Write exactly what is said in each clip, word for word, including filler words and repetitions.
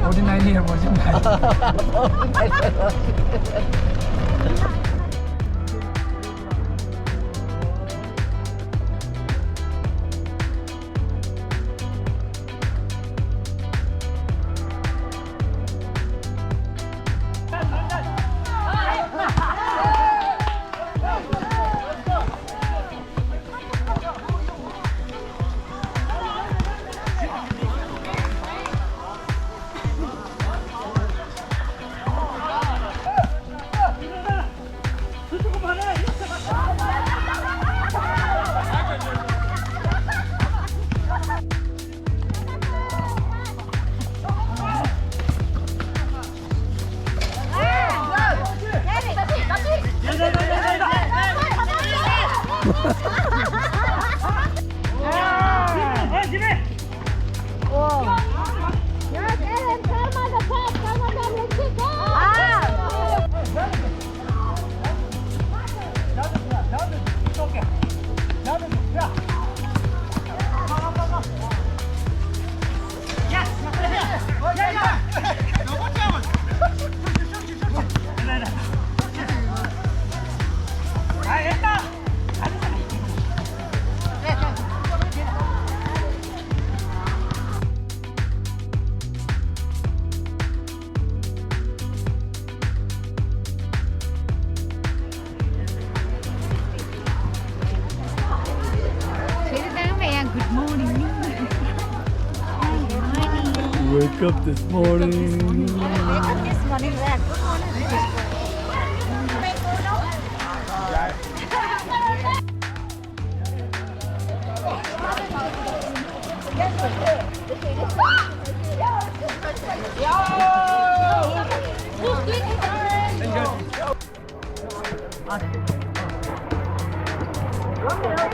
Forty nine year version. Good morning. Wake up this morning. Wake up this morning.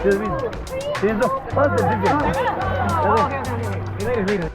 Good morning.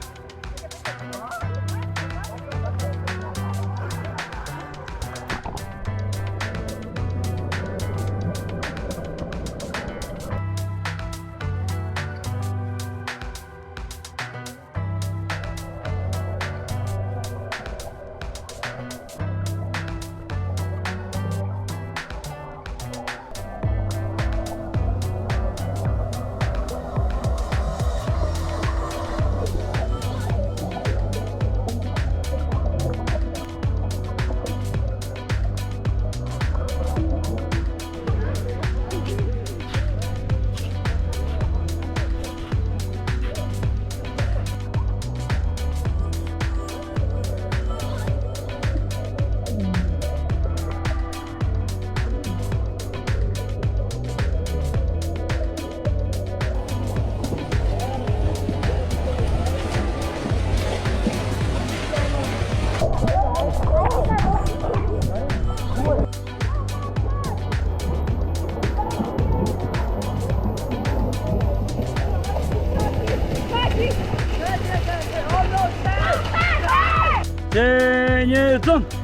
གཅིག་གཉིས་གསུམ།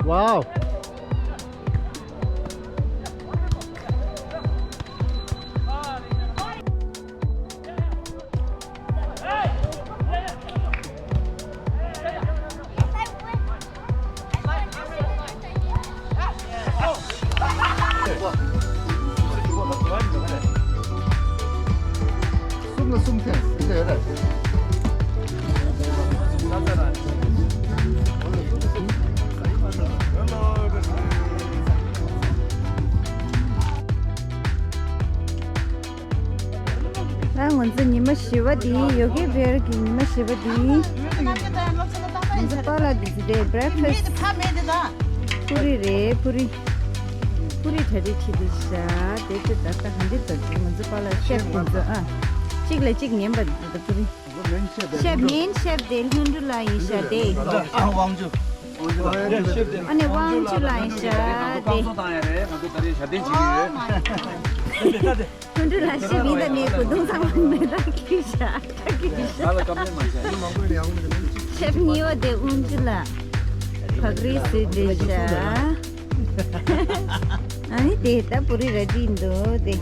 Wow. ད་ང་ཚོ་ཉི་མ་བཞི་པ་འདི་ཡོ་གི་བེར་གྱི་ཉི་མ་བཞི་པ་འདི། ང་ཚོ་པཱ་ལགས་འདི་ཚོ་དེ་བྷེརེག་ཕ་སི་ཊི། ཕུ་རི་རེད་ཕུ་རི། ཕུ་རི་གྲ་སྒྲིག་བྱེད་དུ་བཞག་དེ་ཚོ་ད་ལྟ་ག་འདྲ་འདུག་ང་ཚོ་པཱ་ལགས་ཤེབ་འདི་ཚོ་ཨ། གཅིག་ལ་གཅིག་ཉན་པ་འདི་ཚོ་ད་ཕུ་རི། ཤེབ་མིན་ཤེབ་དེ་ལྷུན་གྲུབ་ལགས་ཡིན་ཤག་དེ། དབང་ཕྱུག་ཨ་ནི་དབང་ཕྱུག་ལགས་ཡིན་ཤག་དེ། ལྷུན་གྲུབ་ལགས་ཤེབ་ཡིན་ད་ནས་གོས་ཐུང་ཚང་མ་མེ་ཏོག་གིས་ཤག་ཁྲ་གིས་ཤག་ཤེབ་གཉིས་པ་དེ་དབང་ཕྱུག་ལགས་བག་རིལ་བཟོས་བསྡད་ཤག་ཨ་ནི་དེ་ད་ཕུ་རི་ར་ཏི་འདུག་དེ།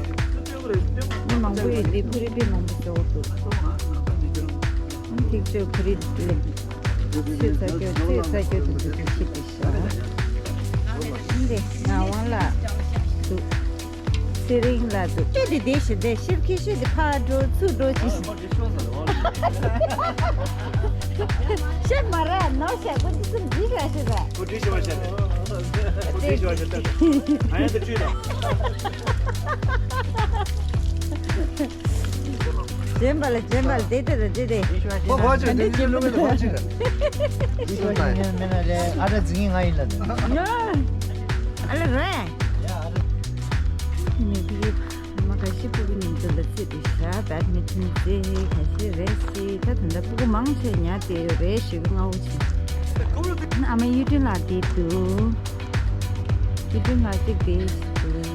མི་མང་པོ་ཡོད་དེ་ཕུ་རི་དཔེ་མང་པོ་ཚོགས་འདུག་ཨ་ནི་ཐིག་ཆོས་ཕུ་རི་ལ་ཚོད་ཚ་སྐྱོ་ཚོད་ཚ་སྐྱོ་དེ་འདུག་དེ་ཤི་དེ་ཤག་འདི་ངག་དབང་ལགས་འདུག་ཚེ་རིང་ལགས་འདུག་ཅི་དེ་དེ་ཤི་དེ་ཤི་ཁི་ཤི་དེ་ཕར་འགྲོ་ཚུར་འགྲོ་ཅི་ཤི། ཤེབ་མ་རེད་ནོར་ཤེབ་ཁོ་འདི་ཚོ་འདི་ཤ་ཤེ་རེད། ཁོ་འདི་ཤ་ཤེ་རེད། ཁོ་འདི་ཤ་ཤེ་རེད། ཨ་ཡ་འདི་བཅུས་དང་། རྗེན་པ་ལ་རྗེན་པ་ལ་དེ་དེ་རེད་དེ་དེ། ཁོ་ཁོ་ཆེ་དེ་འདི་ལུགས་མེད་ཁོ་ཆེ་རེད། འདི་ཤ་ཤེ་མེད་ན་རེད་ཨ་ར་འཛིང་ང་ཡིན་ལ་དེ། ཨ་ལེ་རེད། ཡ་ཨ་ར། ནས་དེ་གི། མ་ག་ཤི་སྤུ་གུ་ཉིན་ཚོ་ལ་རྩེད་དུ་བཞག་བེད་མི་ཊོན་རྩེད་ག་ཤི་རེད་སི་ད་ད་ལྟ་སྤུ་གུ་མང་ཆེ་ཉར་བསྡད་ཡོད་རེད་ཞུ་གི་ང་འུ་ཆེ། ཨ་མ་གཡུ་སྒྲོན་ལགས་དེ་འདུག་གཡུ་སྒྲོན་ལགས་གཅིག་དེ་འདུག་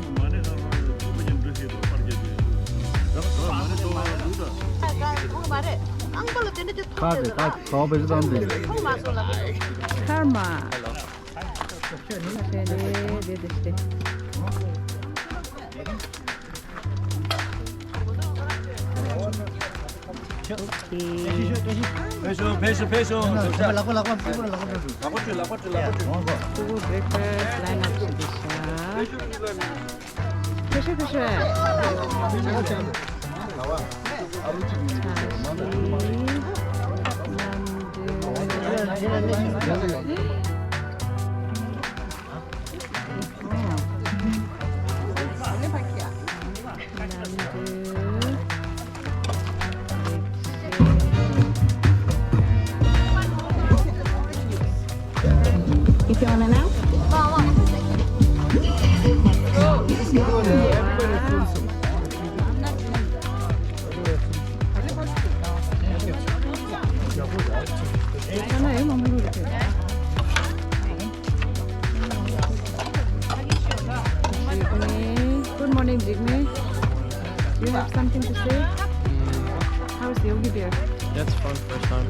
ཁ་རེད་ད་གང་བེད་ཙམ་དེ་ཁར་མ། ཁ་རེད་རེད་རེད་རེད། ཕེབས་ཤོག་ཕེབས་ཤོག་ཕེབས་ཤོག་ལག་པ་ལག་པ་ལག་པ་ལག་པ་ལག་པ་བཅུ་དགུ་བྷེ་རེག་ཕ་སི་ལའིན་ཨབ་བྱེད་དུ་ཤག་ཕེབས་ཤོག་ཕེབས་ཤོག If you wanna know. Good morning, Jigme. You have something to say? How's Yogi Bear? That's fun, first time.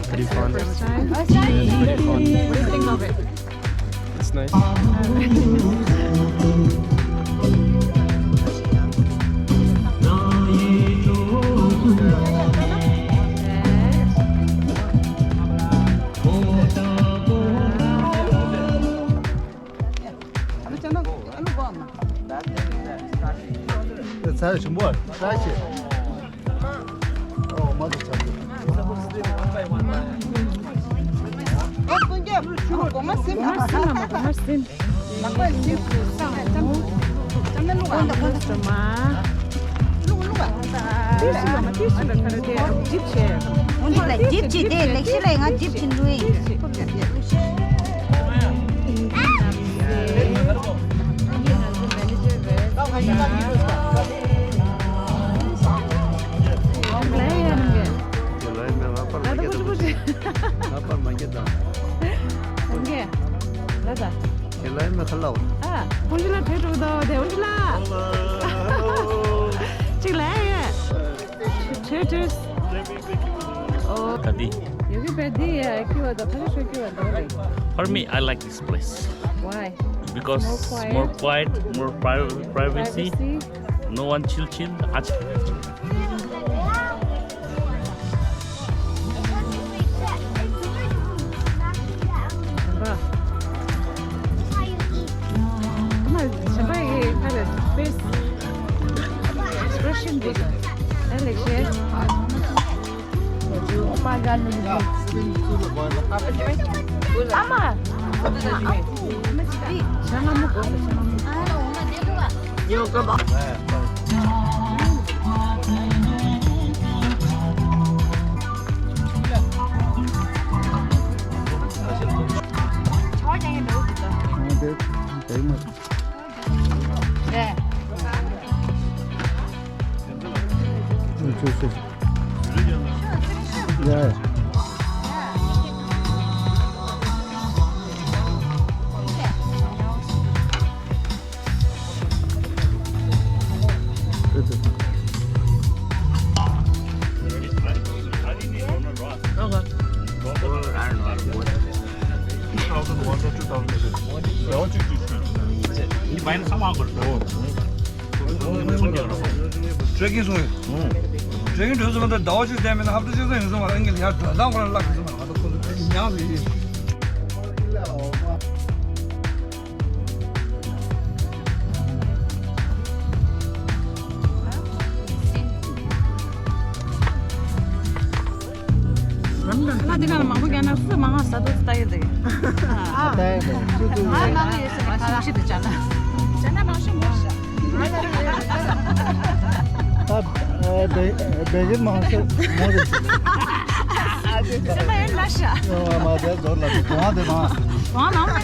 Pretty fun. First time? Yeah, pretty fun. What do you think of it? It's nice. ཚར་ཞིམ་པོ་ཚར་ཞིག་ཨོ་མ་དུ་ཚར་དུ། ཨོ་ཀུན་ཀྱབ་གོང་མ་སིམ་ལ་མ་གོང་མ་སིམ། ལག་པ་སིམ་སང་ཙམ་ཙམ་ན་བླུག་པ། ལུག་ལུག་པ། ཏིས་ལ་མ་ཏིས་ལ་ཁ་ར་དེ་ཇིབ་ཆེ། ལ་ཇིབ་ཆེ་དེ་ལེགས་ཤི་ལ་ང་ཇིབ་ཆེ་འགྲོ་ཡིན། For me, I like this place. Why? Because more quiet, more pri- privacy. No one chill chill. Expression big. ལེགས་བཤད། Oh my God, ཨ་མ། Trekking སོང་ཡིན། Trekking འགྲོ་སོང་ད་ཟླ་བ་གཅིག་བསྡད་མེད་ན་ཧབ་ཏུ་གཅིག་ཙམ་ཡིན་སོང་བ། ཨང་ཀི་ལ་ཡར་འགྲོ་སྟངས་ཁོ་རང་བརླག་སོང་བ། ང་ཚོ་ཁོ་ཚོ་ཉག་རེད། ལ་དེ་ག་ལ་མང་པོ་རྒྱག་ན་སུ་མང་ང་ས་དོ་ལྟ་ཡོད་དེ། ལྟ་ཡོད་དེ། ང་མང་ཡོད་ཟེར་ན་ཁ་ཤི་དུ་ཅག་ན། ཅག་ན་མང་ཤོས་མོ་ཤ། ད་བེ་བེ་གི་མང་ཤོས་མོ་རེད། ཅག་ན་ཡོད་ན་ཤ། མ་དེ་ཟོར་ལ་གོང་དེ་མང་། གོང་མང་། ང་ལ་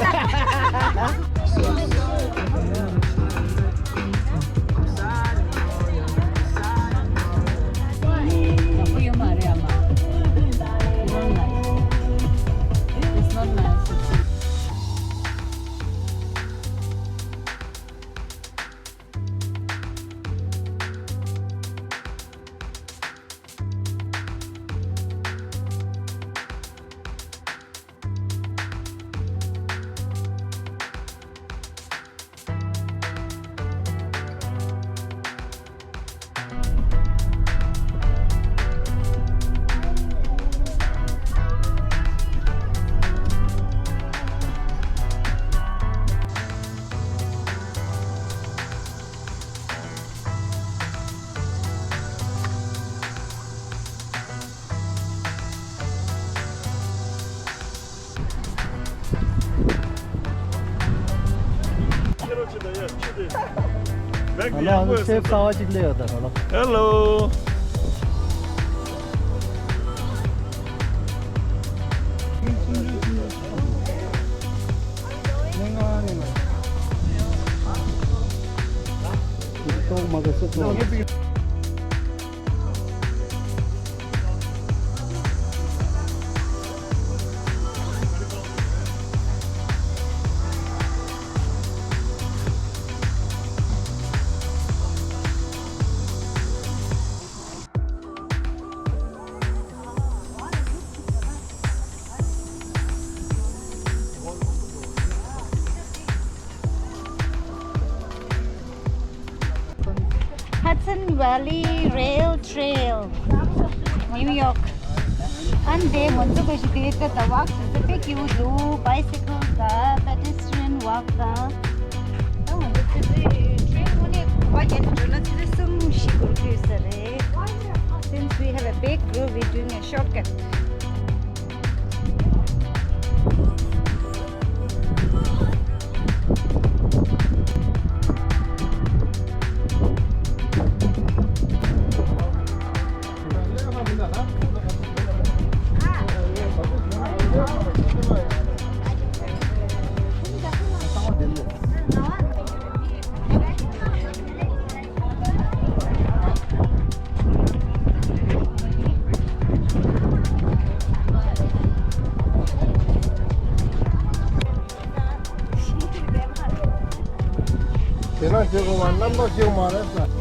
ཨ་ནི་ཤེབ་གསར་པ་ཅིག་སླེབས་ཡོད་ད་ཧ་ལོ། Hello. Hudson Valley Rail Trail, New York. And they want to go to the walk, the big you do, bicycle, the pedestrian walk, the. Oh, this is a train only. Since we have a big group, we're doing a shortcut. དེ་ན་བྱེད་དགོས་པ་རྣམ་དག་བྱེད་དགོས་མ་རེད་ས།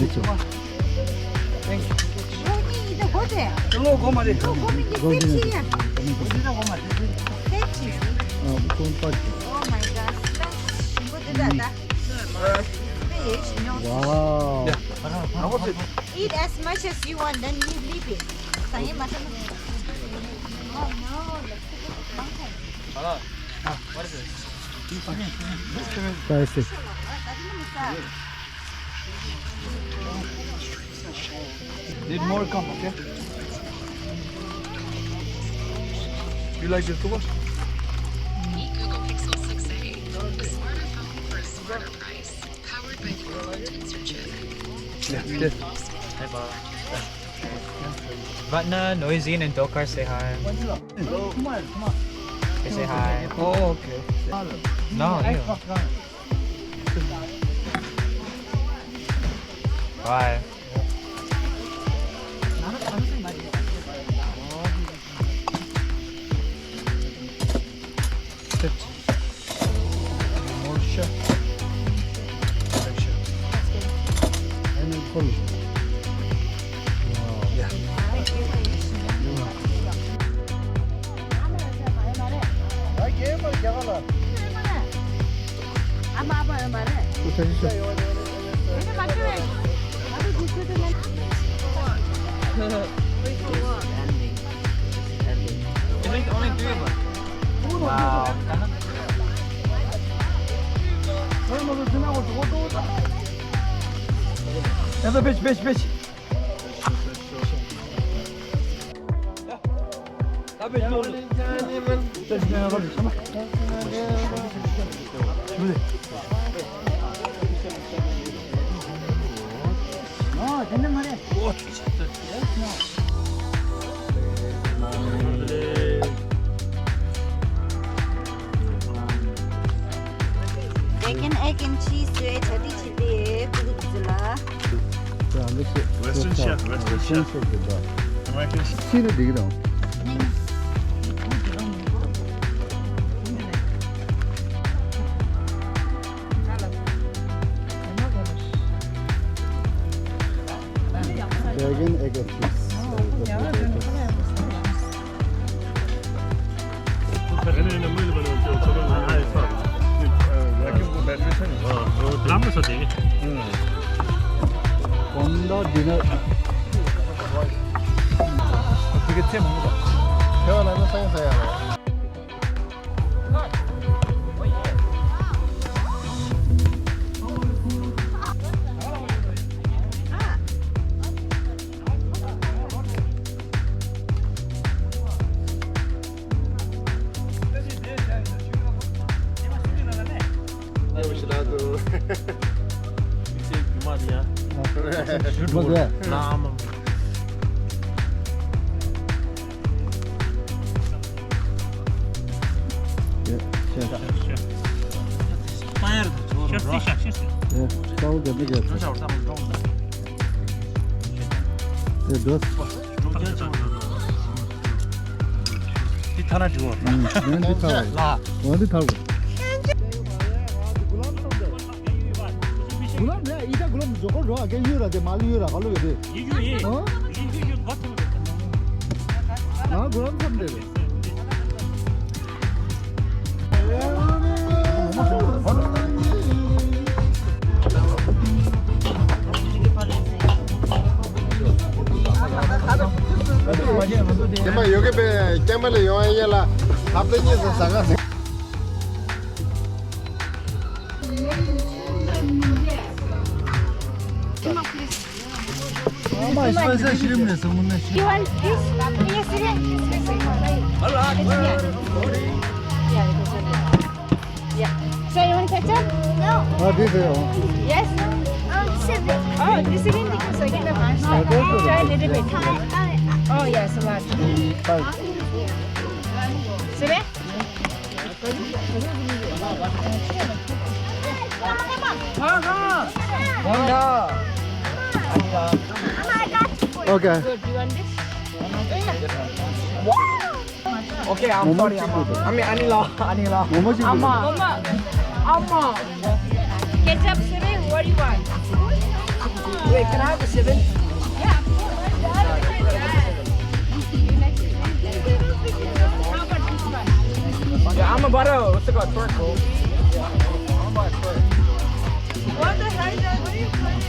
me too. Thank you. Rodney, इधर हो दे। चलो, घुमा दे। तो घूमेंगे, सेफ चाहिए। सेफ चाहिए। हाँ, कौन park? Oh my God, smell. वो दे दादा। Wow. Eat as much as you want, then you leave it. सही मतलब। Oh no, let's go. Try fish. Need more, come, okay? You like this too much? Meet Google Pixel six A, the smarter phone for a smarter price, powered by the Google Tensor chip. Yeah, this. Hey, Bob. Ratna, Noizine, and Dokar say hi. Hello. They say hi. Oh, okay. No, you. Bye. Sit. More chef. Direction. And then pull. Wow. Yeah. It's like only three of us. Wow. That's a bitch, bitch, bitch. Bacon, egg and cheese ཟེར་བའི་ཆ་དེ་ཆེ་དེ་ཀུ་ཀུ་དེ་ཚོ་ལ། Western chef, Western chef. American chef. Vegan egg and cheese. ལམ་ལ་སོ་དེ། གོང་ད་ཌི་ནར། ཁྱེད་ཀྱི་ཚེ་མང་པོ། ཁྱེད་ལ་ནི་སང་ས་ཡ་རོ། འདི་ཐ་ན་འགྲིག་འོ། འོ་འདི་ཐ་བ། འོ་འདི་ཐ་བ། གུ་ལམ་ནས་ཨི་ད་གུ་ལམ་ཇོ་ཀོ་རོ་ཨ་གེ་ཡུ་ར་དེ་མ་ལི་ཡུ་ར་ག་ལུ་གེ་དེ། ཡུ་ཡུ་ཡེ། ཨོ། ཡུ་ཡུ་ཡུ་གོ་ཐུ་རེ། ང་གུ་ལམ་ཚམ་དེ་རེད། དེ་མ་ཡོད་གི་པས་རྐྱང་པ་ལ་ཡོང་ཡ་ལ་ཧབ་ཏ་གཉིས་སུ་ཟ་ག་ཟིན། You want this? Yes, yes. Yeah, it was okay. Yeah. So you want ketchup? No. ཨ་དེ་དེ་ཡོང་། Yes. Um, seven. Oh, this is in the kitchen. Try a little bit. Oh, yes, a lot. Seven? Okay. Okay, I'm sorry, Ama. I mean, Anila, Anila. Ama. Ama. Ketchup, seven, what do you want? Wait, can I have a seven? Yeah, of course. How about this one? Yeah, I'm a butter. What's it called? Twerk, bro. What the hell? Where you playing?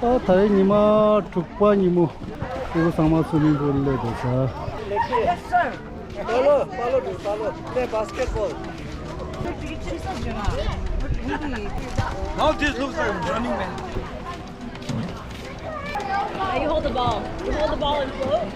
ཨ་ད་རེས་ཉི་མ་དྲུག་པ་ཉིན་མོ། སྐུ་ཚང་མ་སུ་མིང་པུལ་སླེབས་འདུག་ས། Yes, sir. Follow, follow, dude, follow. Play basketball. Now this looks like running man. Now you hold the ball. You hold the ball and float.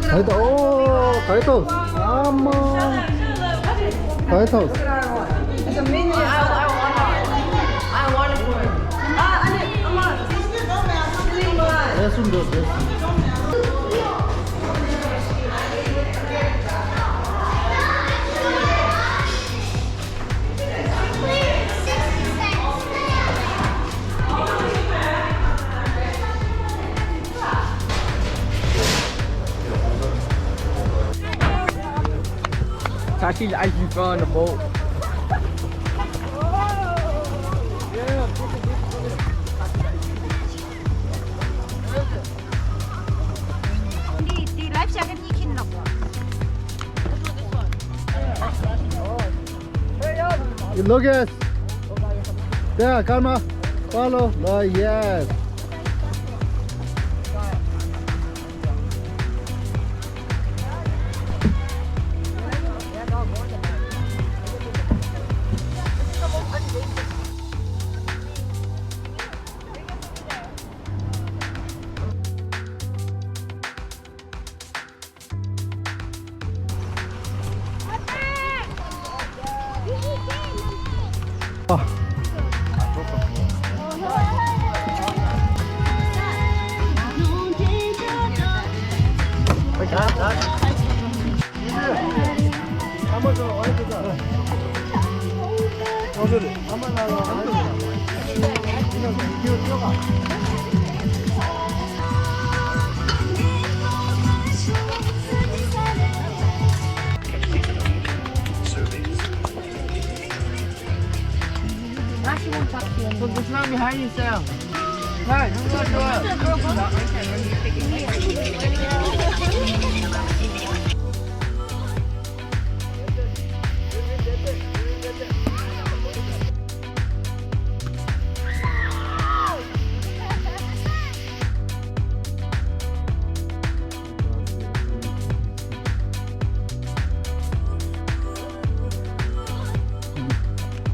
ད་ལྟ་ཨོ་ད་ལྟ་ཨ་མ། ད་ལྟ། It's a mini. I, I want it. I want it for him. Ah, I need, come on. This one goes this. Tashi's ice you throw in the boat. You look at there, karma. Follow. Oh, yes.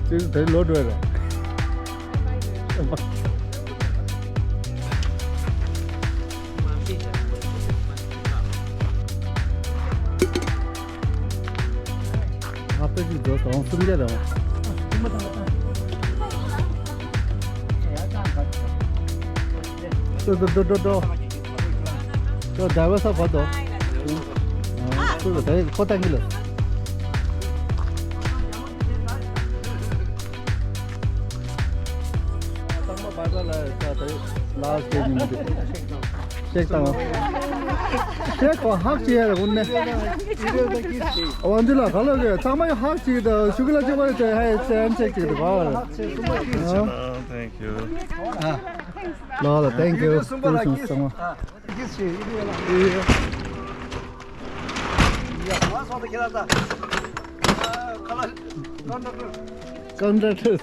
ཅིག་དེ་ལོ་འགྲོ་རེད། ང་པེ་ཅིག་འགྲོ་དང་སུམ་བརྒྱ་རེད། འགྲོ་འགྲོ་འགྲོ་འགྲོ། ད་ཌ་རའི་ཝར་ས་བར་དོ། ཨ། ཁོ་ད་ཁོ་ད་གི་ལ། ཚང་མ་བར་བར་ལ་ད་ད་ལ་སི་ཊི་ཡིན་འདུག་ཤེག་བཏང་། ཤེག་གོ་ཧག་ཅི་ཡ་ར་འུན་ནེ། འོ་འདི་ལ་ག་ལ་གི་ཚང་མ་ཡ་ཧག་ཅི་ད་ཤུ་གི་ལ་ཅི་བ་ཡ་ཧེ་ཅན་ཅེག་ཅིག་ད་ག་ལ། Thank you. ལ་ལ། Thank you. ལ་ལ། Thank you. Contractors.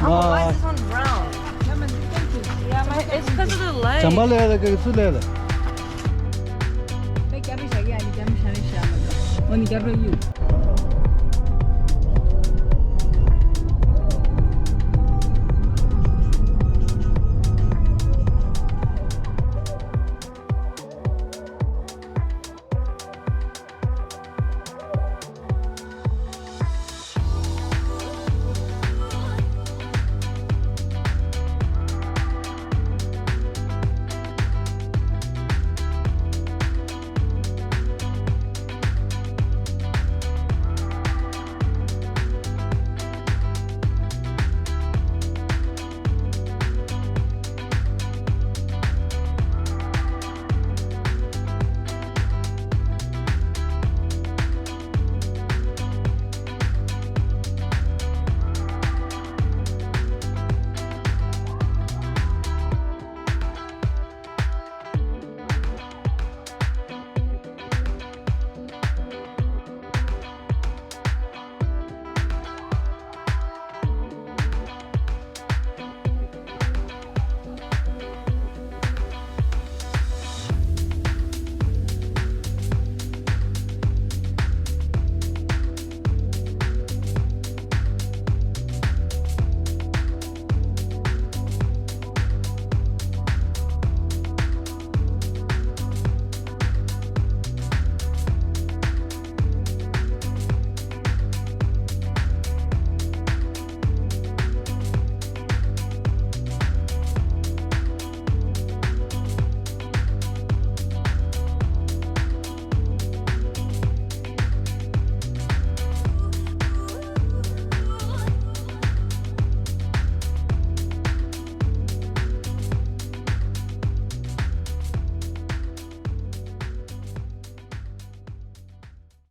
Why is this one brown? Yeah, my, it's because of the light. ཇམ་པ་ལས་ལ་ག་སུ་ལས་ལ། Only